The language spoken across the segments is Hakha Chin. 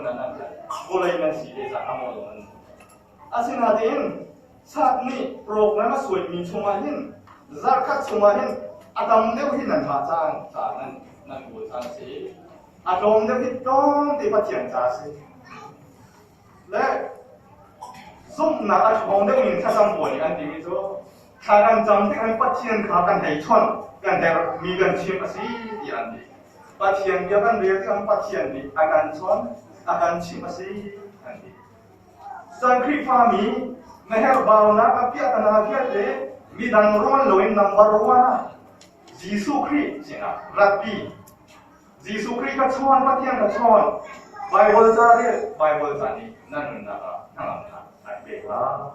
hmun ah nan vawlei nan si ve caah a maw lo nan. Asinain sat nih program a suaimi chungah hin zarkhat chungah hin a tam deuh hi nanmah caan caah nan nan kawl caan a si. A tlawm deuh hi tlawmte Pathian ca a si. Le zumhnak a ṭhawng deuh in thlacam pawl nih an timi cu thla kan cam tik hin Pathian kha kan hei chawnh, kan herhmi kan chimh a si tiah an ti. Pathian bia kan rel tikah Pathian nih a kan chawnh, a kan chimh a si an ti. San Khrihfami na herhbaunak a piahtana vialte midang rawn loin number one ah Jesuh Khrih sinah ratpi. Jesuh Khrih ka chawn, Pathian ka chawn. Baibal ca rel, Baibal ca nih na nunnak ah hnangamnak an pek lai.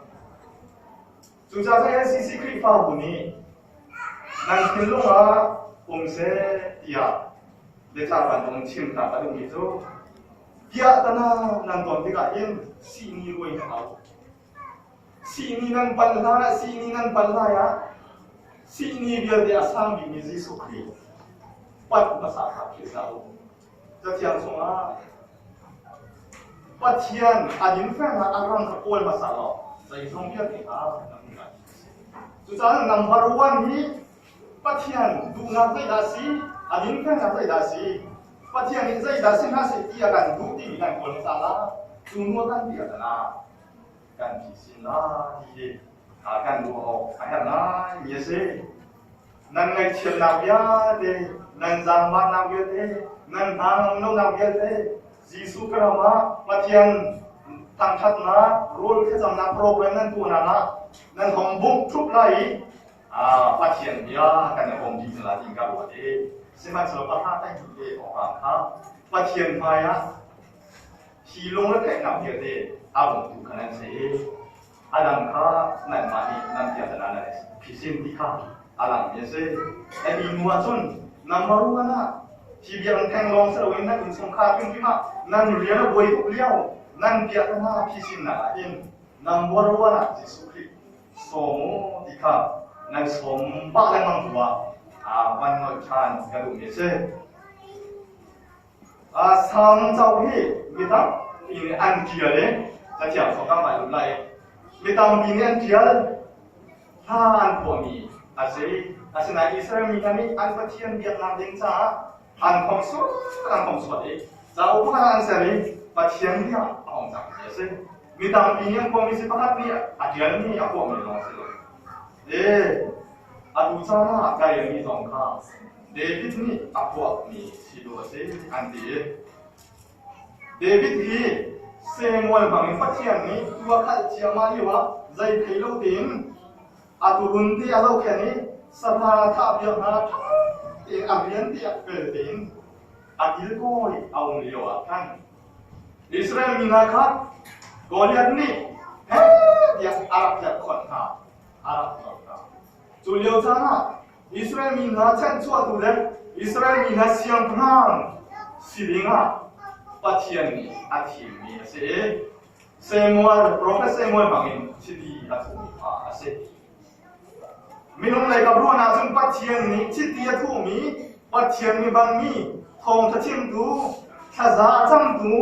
Cucaah LCC Khrihfabu nih nan thinlung ah um seh tiah biacah bantukin chimnak a duhmi cu piahtana nan ton tikah hin sihni ruai hau. Sihni nan pal hlan ah sihni nan pal lai ah sihni vialte a sang bikmi Jesuh Khrih panh hmasa kha philh hlah u. Cathiang chungah Pathian a dinfelnak a ram kha kawl hmasa law zeizong vialte kha na hmuh lai. Cucaah number one hi Pathian duhnak zeidah si, a dinfelnak zeidah si, Pathian nih zeidah si hna seh ti a kan duh timi kan kawl hmasa la, cu hnu ah kan biak la, kan phisin la ti hi kan ruah awk a herh ngaimi a si. Nan ngaihchiatnak vialte, nan zaangmahnak vialte, nan hna ngam lonak vialte, Jesuh ka ram ah Pathian thangṭhatnak, rawl thlacamnak program nan tuahnak ah nan hong bungh ṭhup lai i Pathian bia kan i hrawm dih hna lai tiin ka ruat i sihmanhsehlaw pahra kan hmuh te awkah kha Pathian hmaiah hi lungretheihnak vialte a bawmtu kha nan si i a dang kha nanmah nih nan piahtana nan phisin ti kha a langmi a si. Emi hnu ah cun number one ah hi biakinn theng lawng si loin nan innchungkhar hrimhrim ah nan rian a buai tuk lio nan piahtana phisinnak ah hin number one ah Jesuh Khrih sawm u ti kha nan sawm pah lengmang bu ah van nolh ṭhan ka duhmi a si. Salm cauk hi mi tampi nih an ṭial i Cathiang sawk ah mai lut lai. Mi tampi nih an ṭial. Hla an phuahmi a si. Asinain Israel mi hna nih an Pathian biaknak ding caah an khomhsuat an khomhsuat i cauk pakhat ah an ser i Pathian bia a hong cangmi a si. Mi tampi nih an phuahmi si pakhat nih a ṭialmi a phuahmi lawng a si lo. E atu caan ah ka relmi zong kha David nih a phuahmi si dawh a si an ti i David hi Samuel bangin Pathian nih tuu a khalh ciammah lio ah zei thei lo tein a tuurun te a zohkhenh i sahrang a thahpiak hna ṭha tein a rian te ah fel tein a kilkawi a um lio ah khan Israel mi hna kha Goliath nih heh tiah a rak tlerhkhonh hna, a rak hlorh hna. Cu lio caan ah Israel mi hna chanhchuahtu le Israel mi hna siangpahrang si dingah Pathian nih a thimmi a si i Samuel, profet Samuel bangin chiti a thuhmi pa a si. Minung lei kap ruahnak cun Pathian nih chiti a thuhmi, Pathian mi bangmi, thawngṭha chimtu, thlaza a camtu,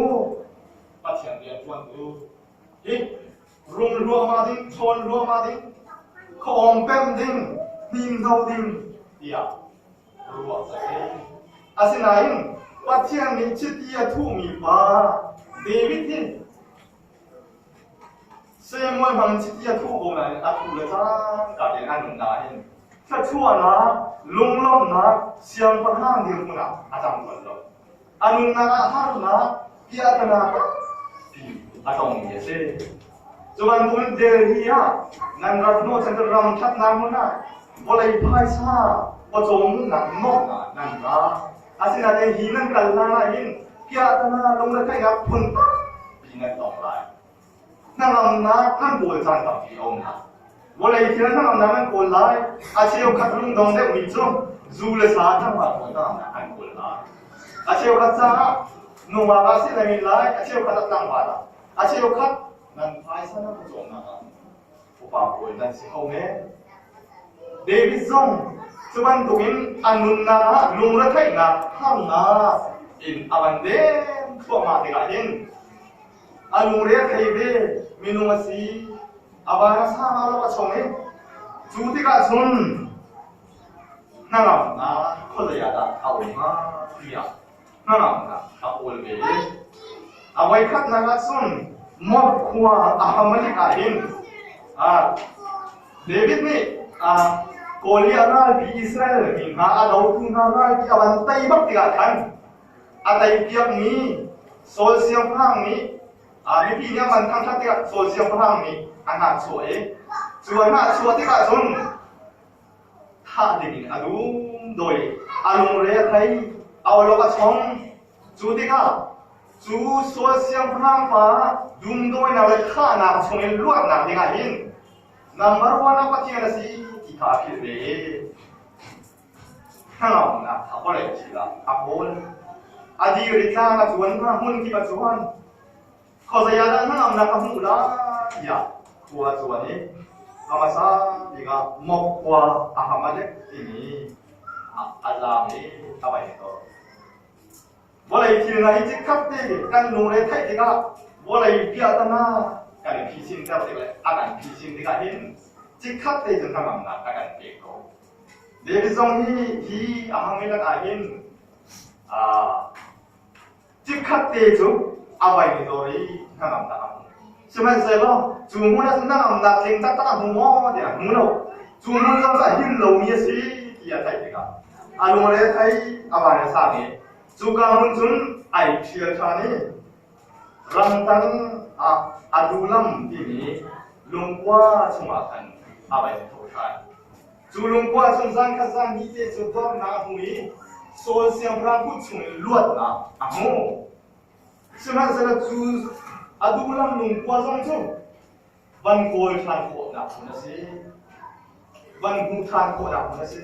Pathian rianṭuantu hi rum hluahmah ding, chawn hluahmah ding, khuaawng pemh ding, hninhno ding tiah ruah a si. Asinain Pathian nih chiti a thuhmi pa David hi Samuel hmang chiti a thuh ko nain a thu le cangka tein a nun nain thluachuahnak, lunglawmhnak, siangpahrang dirhmun ah a cang bal lo. A nunnak ah harnak, piahtana tampi a tongmi a si. Cu bantukin Delhi ah nan rat hnawhchan cu ram ṭhatnak hmun ah vawlei phaisa pawcawm nunnak nuamhnak nan ra. Asinain hi nan kal hlan ah hin piahtana lungretheihnak phun tampi nan tong lai. Hnangamnak nan kawl caan tampi a um hna. Vawlei thil hnangamnak nan kawl lai. A cheukhat lungdong deuhmi cu zu le sa tlangval pawl hnangamnak an kawl lai. A cheukhat caah nungak ah si lai lai, a cheukhat ah tlangval ah, a cheukhat nan phaisa nan pawcawmnak ah upa pawl nan si kho men. David zong cu bantukin a nunnak ah lungretheihnak harnak in a van den thluahmah tikah hin. A lungre a thei ve, minung a si. A van a sang a lo a chong i cu tikah cun hnangamnak khuazei ah dah a um hnga tiah hnangamnak a kawl ve i a voikhatnak ah cun Moab khua Ahamalik ah hin David nih Goliath ralpi Israel mi hna a dotu hna ralpi a van tei bak tikah khan a teipiakmi Saul siangpahrang nih mipi nih an van thangṭhat tikah Saul siangpahrang nih a hnahchuah i cu a hnahchuah tikah cun thah dingin a dum dawi, a lungre a thei, a awlok a chong. Cu tikah cu Saul siangpahrang pa dumdawinak le thahnak chungin luatnak dingah hin number one ah Pathian a si ti kha a philh ve i hnangamnak kha vawlei thil ah a kawl. A dir i tlang a cuan hna, hmun kip a cuan. Khuazei ah dah hnangamnak ka hmuh lai tiah khua a cuan i a hmasa bik ah Moab khua Ahamalek timi a zaam i a vai tor. Vawlei thil hna hi chikkhat te kan lungre theih tikah vawlei piahtana kan i phisin ter tik le a kan phisin tikah hin chikkhat te cun hnangamnak a kan pek ko. David zong hi hi Ahamelek ah hin Chikkhat te cu a vai ni dawr i hnangamnak a hmu. Sihmanhsehlaw cu hmun ah cun hnangamnak tling taktak a hmu maw tiah a hmu lo. Cu hmun zong cu a him lomi a si ti a theih tikah a lungre a thei, a van a sang i cuka hmun cun ai ṭhial ṭhan i ramtang ah Adullam timi lungkua chungah khan a vai tho ṭhan. Cu lungkua chung zan khat zan hnih te cu dornak a hmu i Saul siangpahrang kut chungin luatnak a hmu. Sihmanhsehlaw cu a duhlam lungkua zong cu van kawl ṭhan khawhnak hmun a si. Van hmuh ṭhan khawhnak hmun a si.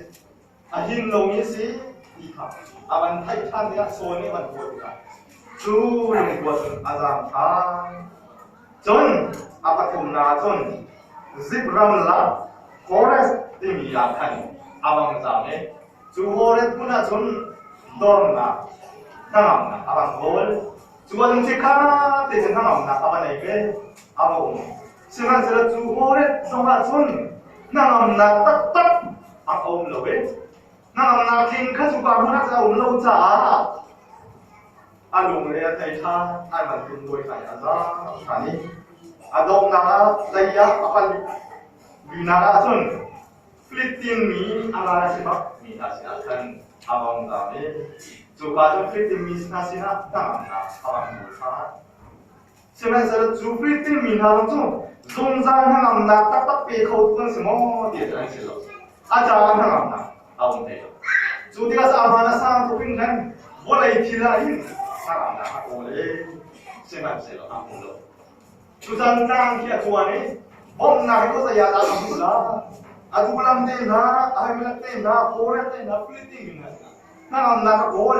A him lomi a si ti kha a van theih ṭhan tikah Saul nih a van kawl tikah cu lungkua cun a zaam ṭhan. Cun a pathumnak ah cun Zip ramlak Forest timi ah khan a vang zaam i cu Forest hmun ah cun dornak hnangamnak a vang kawl. Cu a lungsi kha te cun hnangamnak a va nei ve, a va um. Sihmanhsehlaw cu Forest zongah cun hnangamnak taktak a um lo i hnangamnak tling kha cuka hmun ah cun a um lo caah a lungre a thei ṭhan, ai bantuk dawi ṭhan a za ṭhan i a donghnak ah zei ah a pal linak ah cun Philippine mi a ral a si bak mi hna sinah khan a vong zam i cuka cun Philippine mi hna sinah hnangamnak a vang hmu ṭhan. Sihmanhsehlaw cu Philippine mi hna zong cu zungzal hnangamnak taktak pe khotu an si maw ti an si lo. A caah hnangamnak a um hlei lo. Cu tikah a van a sang tuk in khan vawlei thil ah hin hnangamnak a kawl i sihmanhsehlaw a hmu lo. Cucan tlang khi a cuan i bawmhnak hi khuazei ah dah a hmuh la? A duhlam te hna, a hemlek te hna, forest te hna, Philippine hna hnangamnak a kawl.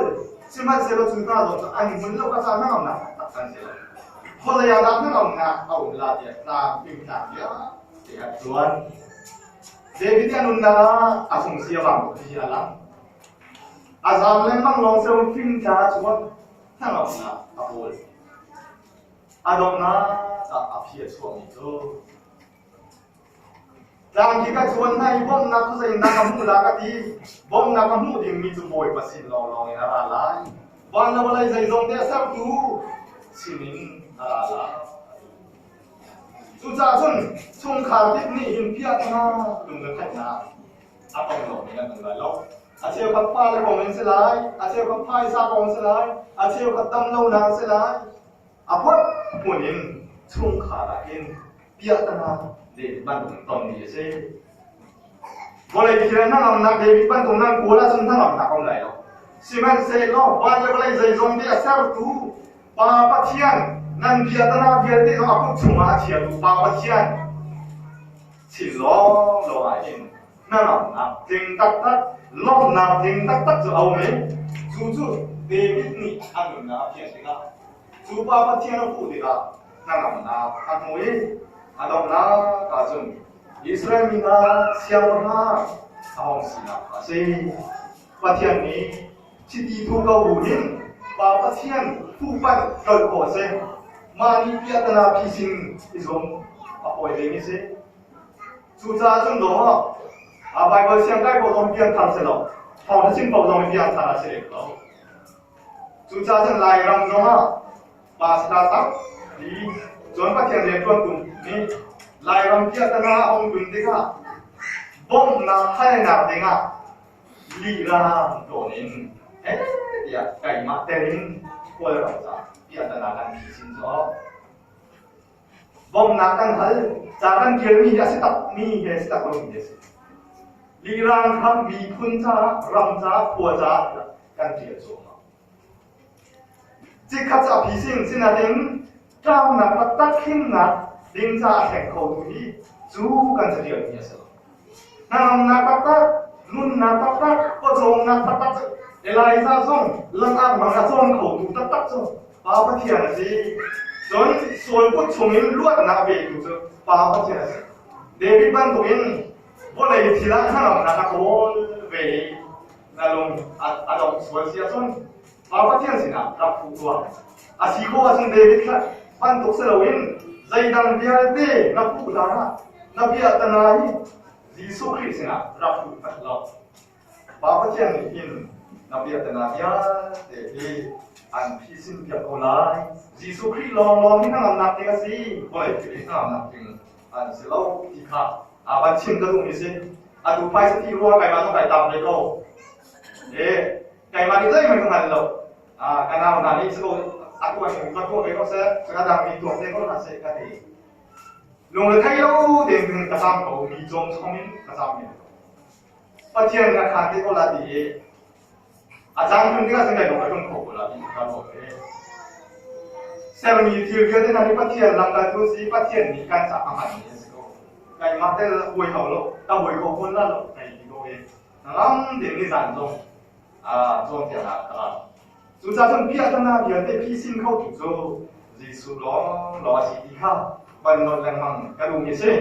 Sihmanhsehlaw cu hna zong cu an hmun lo ka caah hnangamnak taktak an si lo. Khuazei ah dah hnangamnak a um la tiah tlang fimnak vialte a cuan. David nih a nunnak ah a sung si a vang tuk ti hi a lang. A zaam lengmang lawng si loin fimtla a cuan. Hnangamnak a kawl. A donghnak ah a phi a chuahmi cu Tlang khi ka cuan hna i bawmhnak cu zeitindah ka hmuh la ka ti. Bawmhnak ka hmuh dingmi cu Bawipa sin lawnglawng in a ra lai. Van le vawlei zeizong te a sertu sinin a ra lai. Cucaah cun chungkhar kip nih hin piahtana lungretheihnak a tong lomi an um lai lo. A cheukhat fale kong in si lai, a cheukhat phaisa kong si lai, a cheukhat damlonak si lai. A phunphun in chungkhar ah hin piahtana David bantuk tonmi a si. Vawlei thil hnangamnak David bantuk nan kawl ahcun hnangamnak a um lai lo. Sihmanhsehlaw van le vawlei zeizong te a sertu Pa Pathian nan piahtana vialte zong a kut chungah a chiatu Pa Pathian sin lawnglawng ah hin hnangamnak tling taktak, lawmhnak tling taktak cu a um i cu cu David nih a nunnak a fian tikah cu Pa Pathian a hmuh tikah hnangamnak a hmu i a donghnak ah cun Israel mi hna siangpahrang a hung sinak a si. Pathian nih chiti thu ko bu in Pa Pathian fuhpanh colh khawh a si. Mah nih piahtana phisin i zuam a fawi vemi si. Cucaah cun dawh a Baibal siang kai paoh zong piangthar si lo. Thawngṭha chim paoh zong piangthar a si lem lo. Cucaah cun Lairam zongah pastor tampi cun Pathian rianṭuantu nih Lairam piahtana a um tlun tikah bawmhnak halnak dingah lihlang tawn in heh tiah keimah tel in Kawlram caah piahtana kan phisin cu Bawmhnak kan hal. Ca kan ṭialmi hi a si takmi he si tak lomi he a si. Lirang kha miphun caah, ram caah, khua caah kan ṭial cuahmah. Chikkhat cu a phisin sinain tlaunak taktak himnak ding caah a thleng khotu hi cu kan caṭialmi a si lo. Hnangamnak taktak, nunnak taktak, pawcawmnak taktak cu Elijah zong langak mang a cawm khotu taktak cu Pa Pathian a si. Cun sual kut chungin luatnak a petu cu Pa Pathian a si. David bantukin vawlei thil ah hnangamnak a kawl ve i na lung a dongh sual si ahcun Pa Pathian sinah rak fuh tuah. A si khawh ahcun David kha bantuk si loin zeidang vialte na fuh hlan ah na biatana hi Jesuh Khrih sinah rak fuh hmanh law Pa Pathian nih hin na biatana vialte hi an phisin piak ko lai. Jesuh Khrih lawnglawng hi hnangamnak ding a si, vawlei thil hi hnangamnak ding an si lo ti kha a van chim ka duhmi si. Atu phaisa thi rua keimah zong kai tam ve ko. E, keimah nih zeihmanh ka hngal lo. Ka nau hna nih si ko a tuah ning va tuah ve ko seh, ka dang mi tuak te ko hna seh ka ti. Lungre thei lo tein ka zam ko, mi cawm chom in ka zam men ko. Pathian na khaan te ko la ti i a caan tlun tikah cun kai lung a tlung kho ko la ti ka ruah ve. Sermi thil vialte hna hi Pathian lamkaltu an si i Pathian nih kan caah a hmanmi an si ko. Keimah tel buai hau lo, ka buai kho fawn la lo, kai ti ko i ram tein nizan zong cawnpiak ah ka ra. Cucaah cun piahtana vialte phisin khotu cu Jesuh lawnglawng a si ti kha van nolh lengmang ka duhmi a si.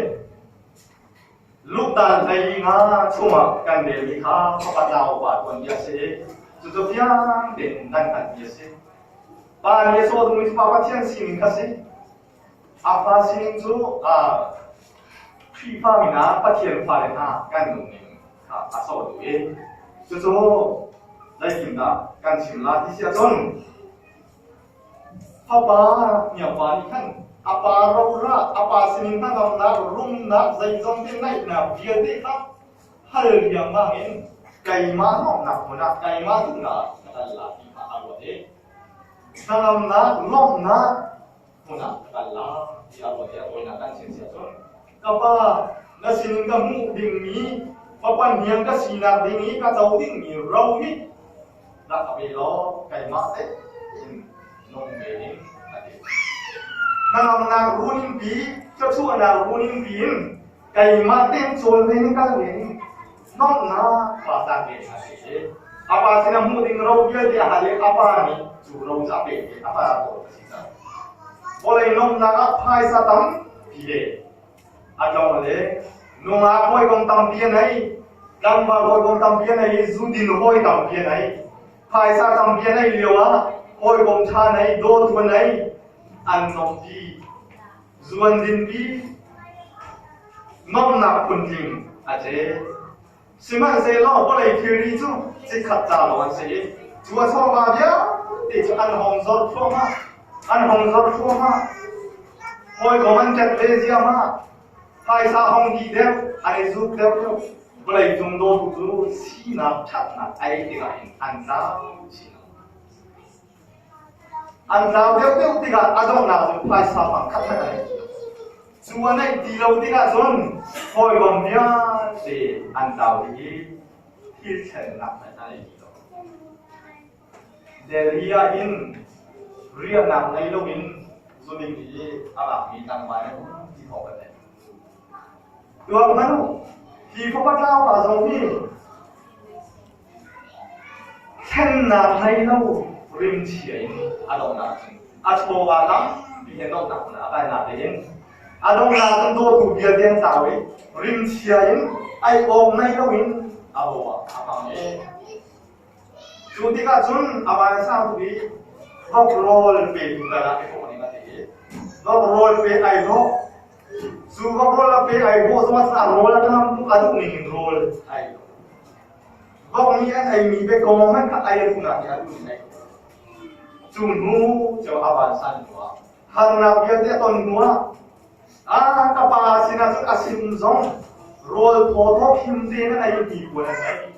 Lukdan 15 chungah kan relmi kha fapa naupa tuanbia a si i cucu fiang tein nan hngalhmi a si. Pa nih a sawh dingmi cu Pa Pathian sining kha a si. A fa sining cu Khrihfa min ah Pathian fale hna kan nunning kha a sawh duh i cucu zeitindah kan chim la ti si ahcun Fapa hniangpa nih khan a pa rora, a pa sinin hnangamnak, rumnak, zeizong te ngaihnak vialte kha hal riangmang in keimah nuamhnak hmun ah, keimah duhnak ah ka kal la ti kha a ruat i hnangamnak, lawmhnak hmun ah ka kal la ti a ruat i a tawinak kan chim si ahcun ka pa na sinin ka hmuh dingmi fapa hniang ka sinak ding i ka co dingmi ro hi rak ka pe law keimah tein nung ve ding a ti. Hnangamnak runingpi, thluachuahnak runingpi in keimah tein cawl ve ning kal ve ning nomhnak pa tak ve a si i a pa sinah hmuh ding ro vialte a hal i a pa nih cu ro cu a pek i a pa dawt a si cang. Vawlei nomhnak ah phaisa tampi le a tlawng le nungak hawikom tampi a nei, tlangval hawikom tampi a nei, zudin hawi tampi a nei, phaisa tampi a nei lio ah hawikom ṭha nei, dawtu a nei, an nompi, zuan dinpi, nomnak phuntling a ce. Sihmanhsehlaw vawlei thilri cu chikkhat ca lawng an si i cu a chawva vialte cu an hong zor thluahmah, an hong zor thluahmah. Hawikom an ṭet ve ziahmah. Phaisa hong dih deuh, an i zuk deuh deuh. Vawlei cung dawtu cu sinak ṭhatnak a ei tikah hin an tlau chin. An tlau deuhdeuh tikah a donghnak cu phaisa pangkhat hmanh a nei ti lo. Cu a neih ti lo tikah cun hawikom vialte an tlau dih i thil thlennak hmanh a nei ti lo. Delhi ah hin riahnak ngei loin zuding i a lakmi tlangval an um ti thawng kan theih. Tuak hmanh u, hi fapa tlau pa zong hi Thlennak ngei lo rimchia in a donghnak cun a chawva tampi he donghnak hmun ah a kalnak dingin a donghnak cun dawtu vialte an tlau i rimchia in ei awk ngei loin a aw ah a hmang i cu tikah cun a van a sang tuk i vok rawl petu tal ah i fawh ning a ti i. Vok rawl pe ai dawh. Cu vok rawl a pe ai bawh zong ah rawl a ṭham tuk a duh ning in rawl ai dawh. Vok nih an eimi biakawng hmanh kha ei a duhnak nih a duh ning ai dawh. Cu hnu cu a vansan hnu ah harnak vialte a ton hnu ah a ka pa sinah cun a sin zong rawl thaw him tein an ei mi puan an ei.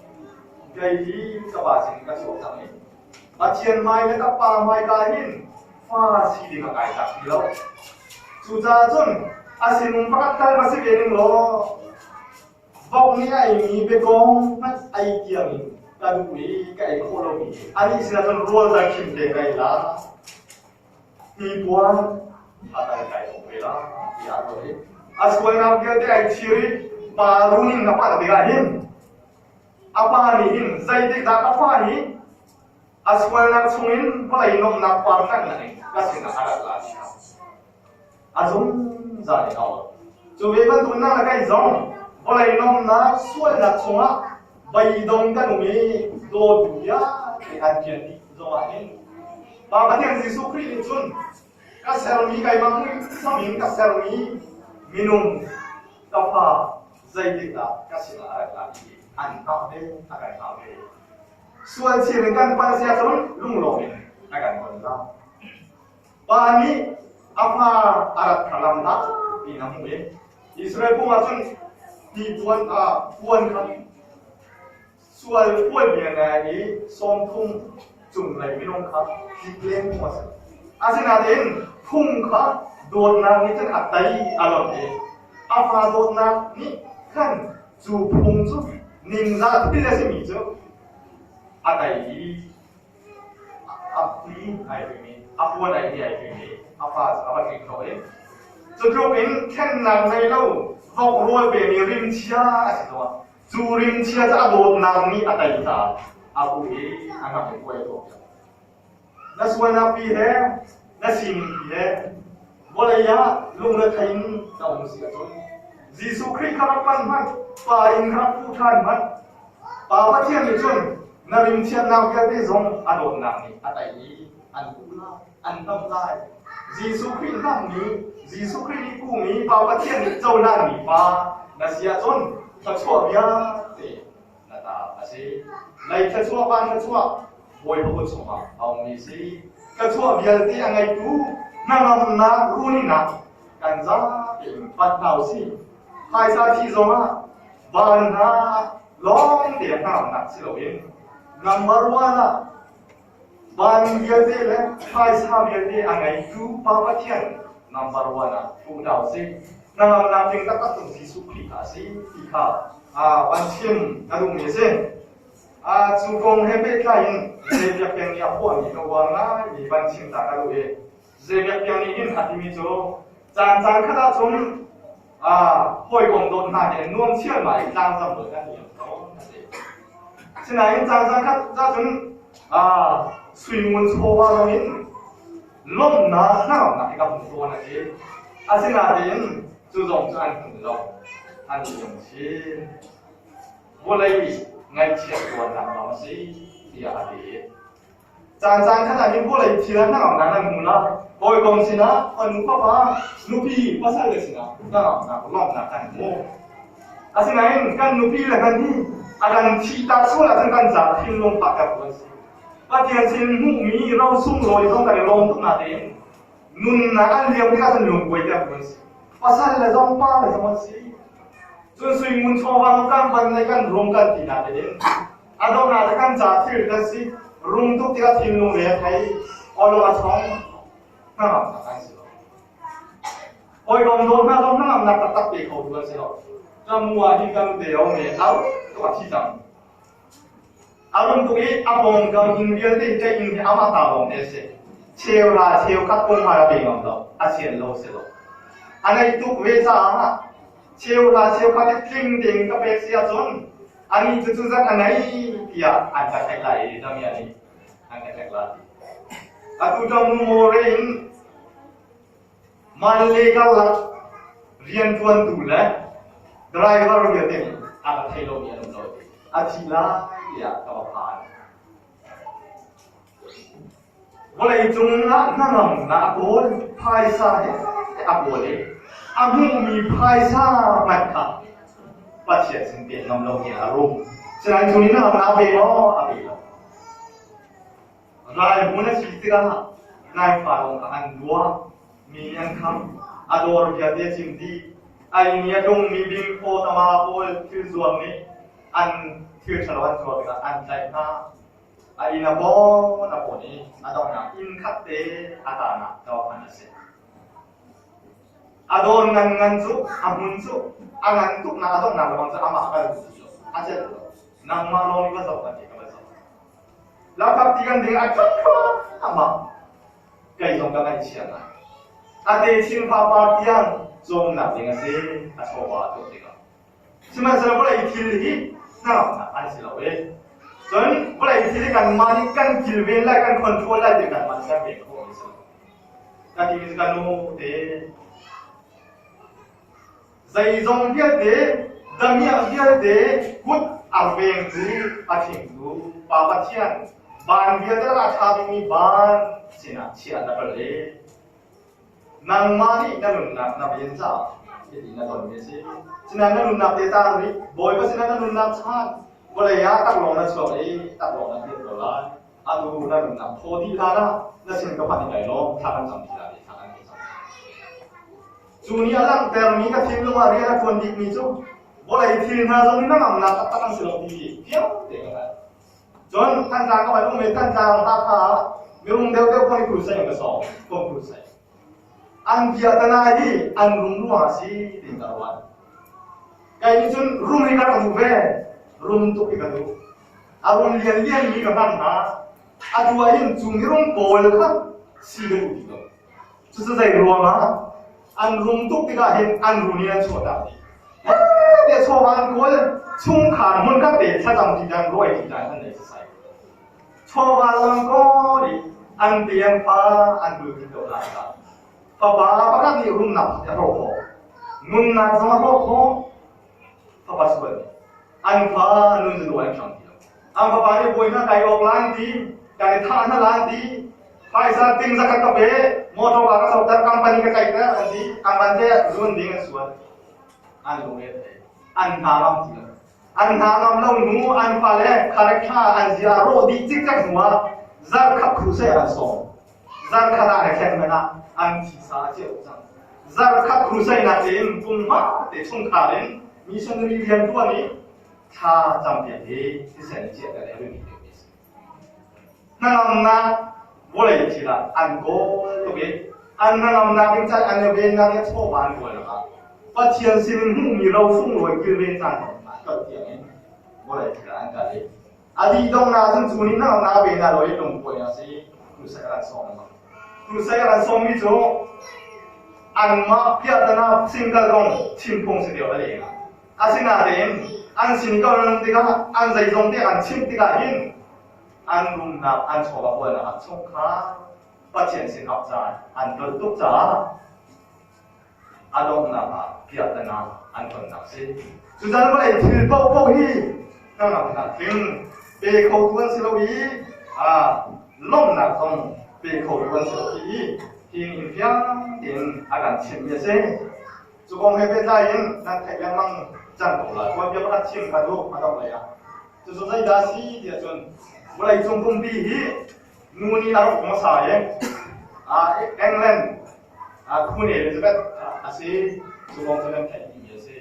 Kei hi ka pa sin ka chuak cang i Pathian hmai le ka pa hmaika hin fa si ding a kai tlak ti lo. Cucaah cun a sinum pakhat tal va si ve ning law vok nih a eimi biakawng hmanh ei tiang in ka duh i ka ei khawh lomi anih sinah cun rawl dal khim te ka ei la. Hnipuan a tal kai awk ve la tiah a ruah i a sualnak vialte ai chir i pa runing na pah tikah hin A pa nih hin zeitikdah ka fa hi a sualnak chungin vawlei nuamhnak par tlanhnak in ka sinah a rat la ti kha a zungzal in a awl. Cu ve bantuk nang le kei zong vawlei nuamhnak sualnak chungah beidong kan um i dawtu vialte an pian dih zongah hin Pa Pathian Jesuh Khrih nih cun ka sermi keimah muisam in ka sermi minung ka fa zeitikdah ka sinah a rat lai ti an hngah ve, a kan hngah ve. Sual chir in kan palh sia cun lunglawm in a kan ton la. Pa nih a fa a rat kha lam hna tiin a hmuh i Israel pum ah cun ti puan a puan kha sual puan bia ngai i 30 cunglei minung kha tlik len phung a si. Asinain phung kha dawtnak nih cun a tei a lonh i a fa dawtnak nih khan cu phung cu ningzah thil a simi cu a tei i a pui ai pimi a puan ai hi ai pimi a fa cu a va tling khawh i cu tluk in thlennak ngei lo vok rawl pemi rimchia a si zongah Cu rimchia cu a dawtnak nih a tei caah a u i a hngak i kuai a tuahpiak. Na sualnak pi he, na sining pi he, vawlei ah lungrethei in na um si ahcun Jesuh Khrih kha rak panh hmanh, Pa inn kha rak fuh ṭhan hmanh. Pa Pathian nih cun na rimchiatnak vialte zong a dawtnak nih a tei i an kuh lai, an hnamh lai. Jesuh Khrih hnamhmi, Jesuh Khrih nih kuhmi Pa Pathian nih cohlanmi pa na si ahcun thluachuah vialte na ta a si. Lei thluachuah, van thluachuah Bawipa kut chungah a ummi a si. Thluachuah vialte a ngeitu hnangamnak, runinak kan zapi in pat hna u sih. Phaisa thi zongah van hna lawng te hnangamnak si loin number one ah Van vialte le phaisa vialte a ngeitu Pa Pathian number one ah fuh hna usih. Hnangamnak ding taktak cu Jesuh Khrih kha a si ti kha van chim ka duhmi a si. Cu kong he pehtlai in Zebiak Piang nih a phuahmi ka uar ngaimi van chim ta ka duh i Zebiak Piang nih hin a timi cu caan caan khat ahcun hawikom dawt hna he nuam chialmal in tlangzam dawt kan liam ko a ti. Sinain caan caan khat ahcun suingun chawva zong in lawmhnak hnangamnak hi ka hmu tawn a ti. Asinain cu zong cu an hmun lo, an i lung chin. Vawlei ngaihchiat tuarnak lawng a si tiah a ti. Caan caan khat ah hin vawlei thil ah hnangamnak nan hmu lai. Hawikom sinah, fanu fapa, nupi pasal le sinah hnangamnak lawmhnak kan hmu. Asinain kan nupi le kan hi a kan thihtak sual ahcun kan ca thinlung fahter tu an si. Pathian sin hmuhmi ro sunglawi zong kan i lawm tuk natein nunnak an liam tikah cun lungkuaiter tu an si. Pasal le zong pa le zong an si. Cun suingun chawva zong kan van le kan rum kan ti natein A donghnak ah kan ca thil kan si. Rum tuk tikah thinlung le a thei. Awlok a chong. Hnangamnak kan si lo. Hawikom dawt hna zong hnangamnak taktak pe kho tu kan si lo. Camu ah hin kan te o me au tuk a thi cang. A rum tuk i a pawngkam inn vialte hi ṭei inn hi amah ta lawng te a si. Cheu ra cheu khat kong hmai a pe ngam lo. A sian lo si lo. A neih tuk ve caah cheu ra cheu khat i tling tein ka pek si ahcun Anih cu cuzat a ngei tiah an ka theih lai i damiah nih an ka ṭek lai. Atu ṭang more in Manle karlak rianṭuantu le driver vialte nih a ka thei lomi an um lo. A thi lai tiah ka va phan. Vawleicung ah hnangamnak a kawl, phaisa he. a kawl i a hmuhmi phaisa hmanh kha Pathian sin pek ngam lo tiang a rum. Sinain cu nih na a pe maw? A pe lo. Rai hmun a si tikah nai fa lawng kha an duah, mi nih an kham, a dawr vialte a cim dih. A inn i a tlungmi bingkhaw tama pawl thil zuar nih an thil ṭhalo an zuar tikah an tlaih hna. A inn a pawn a pawn i a donghnak inn khat te a tanak dawr a si. A dawr ngan ngan cu a hmun cu a ngan tuk nak a donghnak lebang cu amah kal ti lo. A celh lo. Nangmah lawng nih va zoh kan ti ka va zoh. Lakphak ti kan ding a ṭhat amah. Kei zong ka ngaihchia ngai. A te chin fapar tiang cawmnak ding a si a chawva a tuah tikah. Sihmanhsehlaw vawlei thil hi hnangamnak an si lo i cun vawlei thil hi kanmah nih kan kilven lai kan control lai ti kanmah nih kan pek khawh mi si lo. Ka ti mi cu ka nu te zeizong vialte damiah vialte kut a vengtu a thingtu Pa Pathian van vialte a ṭha bikmi van sinah chiah na pal i Nangmah nih na nunnak na ven caah hiti na tonmi a si. Sinain na nunnak te taang rih, Bawipa sinah na nunnak chaan, vawlei ah taklawng na chuak i taklawng na kir ko lai. Atu na nunnak thaw dih hlan ah na sin ka phanh i kai lawm, thla kan cam ti lai i thla kan cam. Cu nih a langhtermi ka thinlung ah rian a ṭuan bikmi cu vawlei thil hna zong nih na ngamnak taktak an si lo ti fiang tein ka hngalh. Cun Thantlang ka van um i Thantlang Hakha ah mirum deuhdeuh kong i crusade ka sawm, kom crusade. An bia tana hi an rum ruang a si tiin ka ruat. Kei nih cun rum hi ka rak duh ve, rum tuk hi ka duh. A rum lianlian mi ka hman hna. Atu ah hin cu mirum pawl kha si ka duh ti lo. Cucu zei ruangah an rum tuk tikah hin an run in an chuahtak dih. Tiah chawva an kawl chungkhar hmunkhat te thlacam ti dan ruai ti dan an nei sasai. Chawva lam kawl i an te an fa an dul ti lo lai ka. Fapa pakhat nih rumnak a hrawh khawh. Nunnak zong a hrawh khawh. Fapa sual nih an fa nun zu an hram ti lo. An fapa nih bawi hna kai awk lan ti, kan i thah hna lan ti, phaisa ting zakhat ka pe, motor ka ka soter, company ka tlaihter an ti, an van te zun ding an sual. An lung e thei. An hna ngam ti lo. An hna ngam lo nu an fale character an zia rawh dih cikcek hnu ah zarkhat crusade an sawm. Zarkhat ah le thleng man ah an thisa a ceu cang. Zarkhat crusade nak in kum hma te chungkhar in missionary rian tuan i thla campiak hi thisen ciah kan ei mi deuh si. Hnangamnak vawlei thil ah an kawl tuk i an hnangamnak ding caan an i vennak i chawva an kawl ah Pathian sin in hmuhmi ro sunglawi kilven caan ah kal tiang in vawlei thil ah an kal i a dih donghnak cun cu nih hnangamnak a pe hna lo i lungkuai a si. Crusade an sawm. Crusade an sawmmi cu anmah piahtana single kong chimphung si deuh a leng ah. Asinain an sin ka ran tikah an zeizong te an chimh tikah hin an rumnak an chawva kawlnak ah chungkhar Pathian sin ap caan an tlolh tuk caah a donghnak ah piahtana an tonnak si. Cucan vawlei thil paohpaoh hi hnangamnak tling pe khotu an si lo i lawmhnak zong pe khotu an si lo ti hi in fiang tein a kan chimhmi a si. Cu kong he pehtlai in nan theih lengmang cang ko lai. Tuanbia pakhat chim ka duh a dongh lei ah. Cucu zeidah a si tiah cun vawleicung pumpi hi nu nih a rak hmasa i England Queen Elizabeth a si. Cu kong cu nan theih dihmi a si.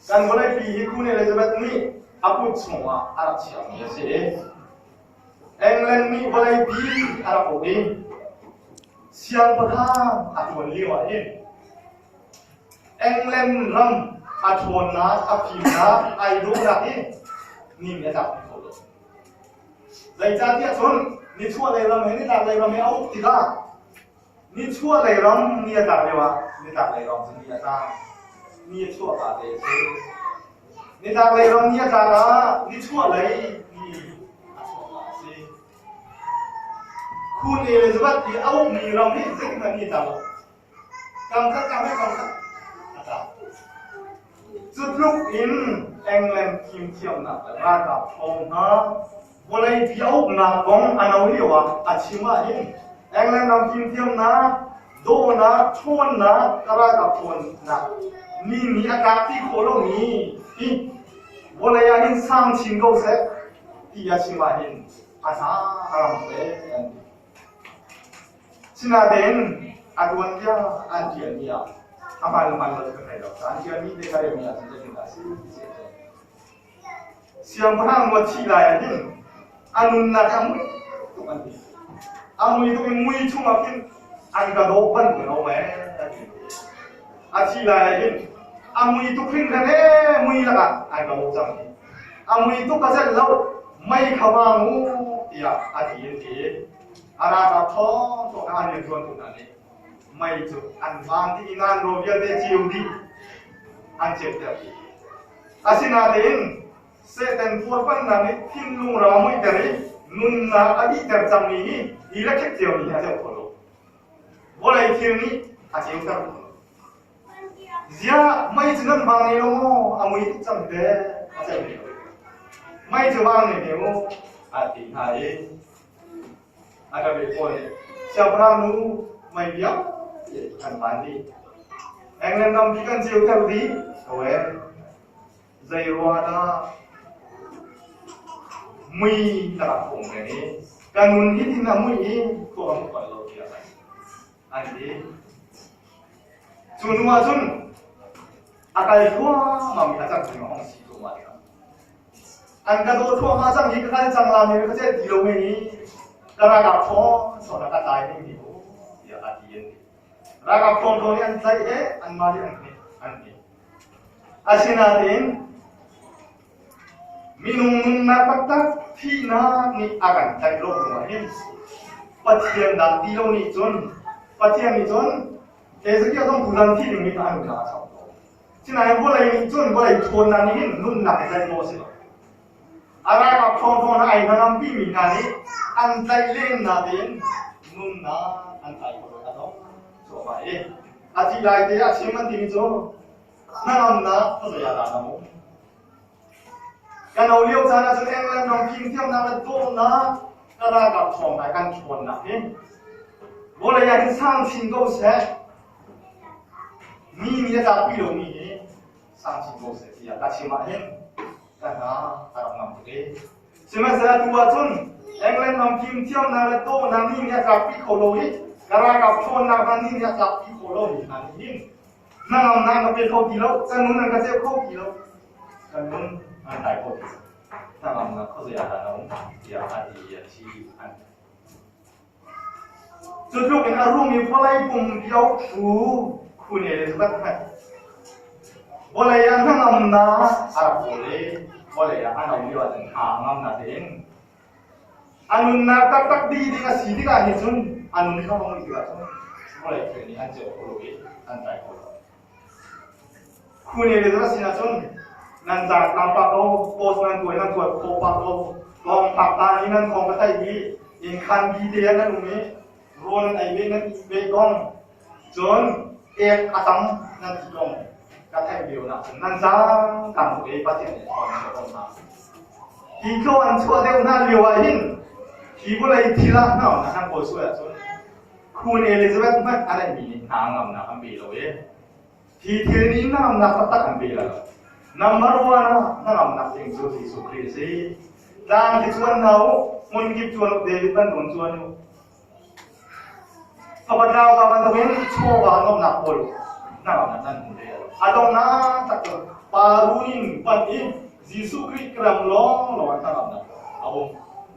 Kan vawleipi hi Queen Elizabeth nih a kut chungah a rak chiahmi a si. England nih vawleipi a rak uk i Siangpahrang a ṭuan lioah hin England ram a ṭhawnnak, a fimnak, ai dawhnak hi ni nih a tlakpi kho lo. Zeicahtiah cun nichuahlei ram he nitlaklei ram he a uk tikah nichuahlei ram ni a tlak lioah nitlaklei ram cu ni a tla. Ni a chuahka te a si. Nitlaklei ram ni a tlak ah nichuahlei ni a chuahka a si. Queen Elizabeth i a ukmi ram hi zeihmanh nih tla lo. Kam khat kam he kam khat a tla. Cu tluk in England fimthiamnak le ralkap ṭhawng hna vawleipi a uknak kong a no lio ah a chim ahhin England ram fimthiamnak, Dawhnak, ṭhawnnak, ka ralkap ṭhawnnak mi nih a tlak ti khawh lomi hi vawlei ah hin sang chin ko seh ti a chim ah hin a hna a ram ve an ti. Sinain a tuanbia an ṭialmi ah a hmaan le hmaan lo cu ka thei lo. An ṭialmi te ka relmi ahcun zeitin dah a si ti si a si. Siangpahrang nu a thih lai ah hin a nunnak a mui tuk an ti. A mui tuk in mui chungah khin an ka dawh bantuk in a um ee a ti. A thih lai ah hin a mui tuk hringhran ee mui lakah an ka dawh cang ti. A mui tuk ka celh lo mei kha vang u tiah a ti an ti. A ralkap ṭhawng ṭhawng an rianṭuantu hna nih mei cu an van dih i nan rawl vialte ceu dih an ceuter dih. Asinain Satan puarpannak nih thinlung ram a muihter i nunnak a dihter cangmi hi hi le khek cio nih a ceu kho lo. Vawlei thil nih a ceuter kho lo. Ziah mei cu nan vang ne lo maw? A mui tuk cang te a ceu ne lo. Mei cu vang ne ne u a ti hna i a ka ve pawl nih siangpahrang nu mei vialte kan van dih. England rampi kan ceuter dih ko ee. Zei ruangah dah mui na rak phung ve ni? Ka nun hi tin a mui i khua ka hmu lo tiah an ti. Cu hnu ah cun a kal thluahmah mi a cang ding a hong si thluahmah tikah an ka daw thluahmah cang hi ka kal cang la mi ka chet ti lo me hi ka ralkap thawn thawn a ka tlai ning ni u tiah a ti an ti. Ralkap thawn thawn nih an tlaih e anmah nih an hnih an hnih. Asinain minung nunnak taktak thihnak nih a kan tlaih lo hnuah hin Pathian dah ti lo nih cun Pathian nih cun Ezekiel zong tuzan thi dingmi kha a nunnak a chap ko. Sinain vawlei nih cun vawlei ṭhawnnak nih hin nunnak i tlaih maw a si lo. A ralkap ṭhawnṭhawn ai hnangampi mi hna nih an tlaih len natein nunnak an tlai kho lo a dong cuahmah i a thih lai te ah chim an timi cu hnangamnak khuazei ah dah na um? Ka no lio caan ah cun England ram fimthiamnak le dawhnak ka ralkap ṭhawng hna kan ṭhawnnak hi vawlei ah hin sang chin ko seh mi nih a tlakpi lomi hi sang chin ko seh tiah ka chim ah hin ka hna a rak ngam tuk i sihmanhsehlaw tu ahcun England ram fimthiamnak le dawhnak mi nih a tlakpi kho lo i ka ralkap ṭhawnnak hna nih a tlakpi kho lo mi hna nih hin hnangamnak ka pe kho ti lo ka nun an ka ceu kho ti lo ka nun an tlai kho ti lo hnangamnak khuazei ah dah na um tiah a ti i a thi an Cu tluk in a rum i vawlei pumpi a uktu Queen Elizabeth hmanh vawlei ah hnangamnak a rak kawl i vawlei ah a no lio ahcun hna a ngamnak tein a nunnak taktak dih ding a si tikah hin cun a nun kha hong tikah cun vawlei thil nih an ceuh kho lo i an tlai kho lo. Queen Elizabeth sinah cun nan zaangtlang pah ko, post nan tuai nan tuai khawh pah ko, lawng phak ta i nan thawng ka theih i innkhan bi te ah nan um i rawl nan ei ve nan ih ve kong cun ek a tam nan ti kong ka theih lio nak cun nan zaangtlang tuk i Pathian nih thawng nan ka ton hna. Hi tlaw an chuah deuh hna lio ah hin hi vawlei thil ah hna nan kawl sual ahcun Queen Elizabeth hmanh a neihmi nih hna ngamnak an pe lo i hi thil nih hnangamnak taktak an pe lo. Number one ah hnangamnak ding cu Jesuh Khrih a si. Tlang khi cuan hna u, hmun kip cuan u, David bantukin cuan u. Fapa tlauka bantukin chawva nuamhnak kawl u, hnangamnak nan hmu te. A donghnak tak cu pa run in panh i Jesuh Khrih ram lawng lawng ah hnangamnak a um.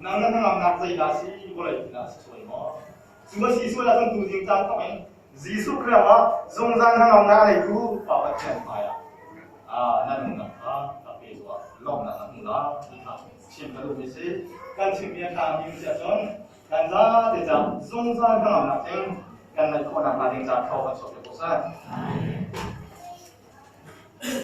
Nang na hnangamnak zeidah a si? Vawlei thil ah a si sual maw? Cu a si sual ahcun tuzing caan thawk in Jesuh Khrih ah zungzal hnangamnak a neitu Pa Pathian hmaiah na nunnak kha ka pe tuah lawmhnak na hmu lai ti kha chim ka duhmi si. Kan chimmi a tlangmi si ahcun kan zate ca zungzal hnangamnak ding kan ngeih khawhnak hnga ding ca thaw kan chuah piak ko seh.